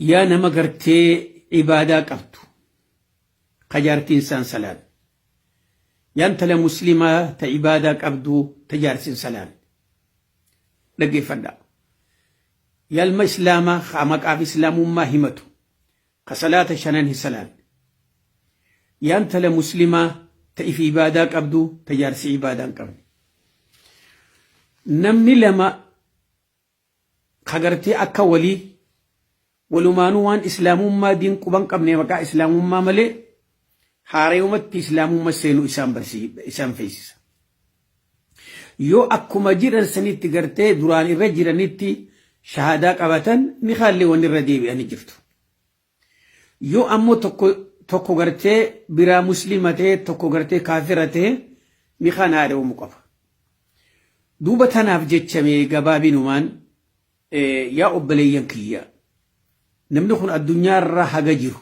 Yaa nama gartee ibaadaa qabdu ka jaartiin isaan salaan. Yaa intala muslimaa ta ibaadaa qabdu ta jaarsin salaan. Dhaggeeffadhaa. Yaa ilma islaamaa ka maqaaf islaamummaa himatu ka salaata shanan hin salaan. Yaa intala muslimaa ta ifi ibaadaa qabdu ta jaarsi ibaadaa hin qabne. Namni lama ka gartee akka walii walumaanuu waan islaamummaa diin quban qabne maqaa islaamummaa malee haarayumatti islaamumma seenuu isaan isaan feesisa. Yoo akkuma jiran sanitti gartee duraan irra jiranitti shahaadaa qabatan ni kaallee wanni irra deebi'anii jirtu. Yoo ammoo tokko tokko gartee biraa muslima ta'e tokko gartee kaafira ta'e ni kaan haadha qaba. Duuba tanaaf jechamee gabaabinumaan, yaa obboleeyyan kiyya, namni kun addunyaa irra haga jiru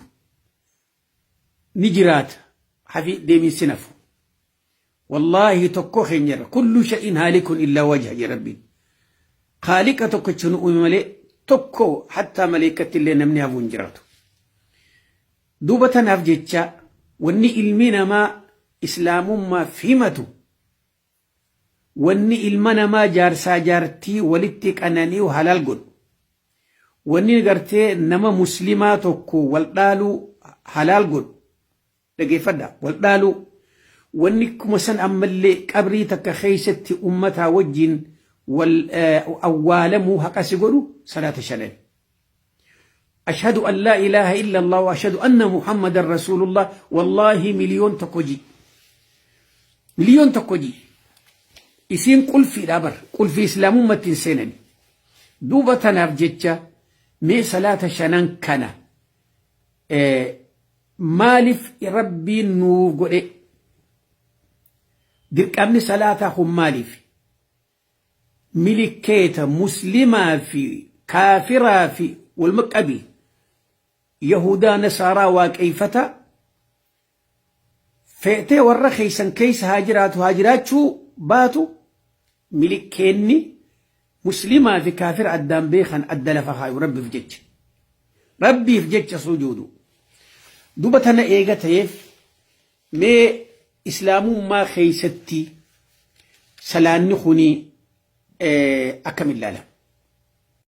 ni jiraata, hafi deemiinsi nafu. Wallaahi tokko keenyarra kullu sha'in haalikun illaa wajha jedhe Rabbiin. Khaaliqa tokkicha nu uume malee tokko hattaa maleekkatti illee namni hafuu hin jiraatu. Duuba tanaaf jecha wanni ilmi namaa islaamummaaf himatu, wanni ilma namaa jaarsaa jaartii walitti qanani'u halaal godhu, wanni gartee nama muslimaa tokko wal dhaaluu halaal godhu, dhageeffadha, wal dhaaluu, wanni kuma san ammallee qabrii takka keessatti ummataa wajjin wal awwaalamuu haqasi godhu salaata shanan. Ashhadu an laa ilaaha illa Allah wa ashhadu anna Muhammadan Rasulullah, wallaahi 1,000,000 ji. 1,000,000 ji. Isiin qulfiidha bar, qulfii islaamummaatti hin seenani. Duuba tanaaf jecha mee salaata shanan kana maaliif Rabbiin nuuf godhe? Dirqamni salaataa kun maaliif? Milikkeeta muslimaa fi kaafiraa fi waluma qabi, yahudaa, nasaaraa, waaqeeffata feetee warra keessan keessa haa jiraatu haa jiraachuu baatu, milikkeenni muslimaa fi kaafira addaan beekan adda lafa kaayu Rabbiif jecha. Rabbiif jecha sujuudu. Duba tana eega ta'eef mee islaamummaa keessatti salaanni kuni akkam ilaalama?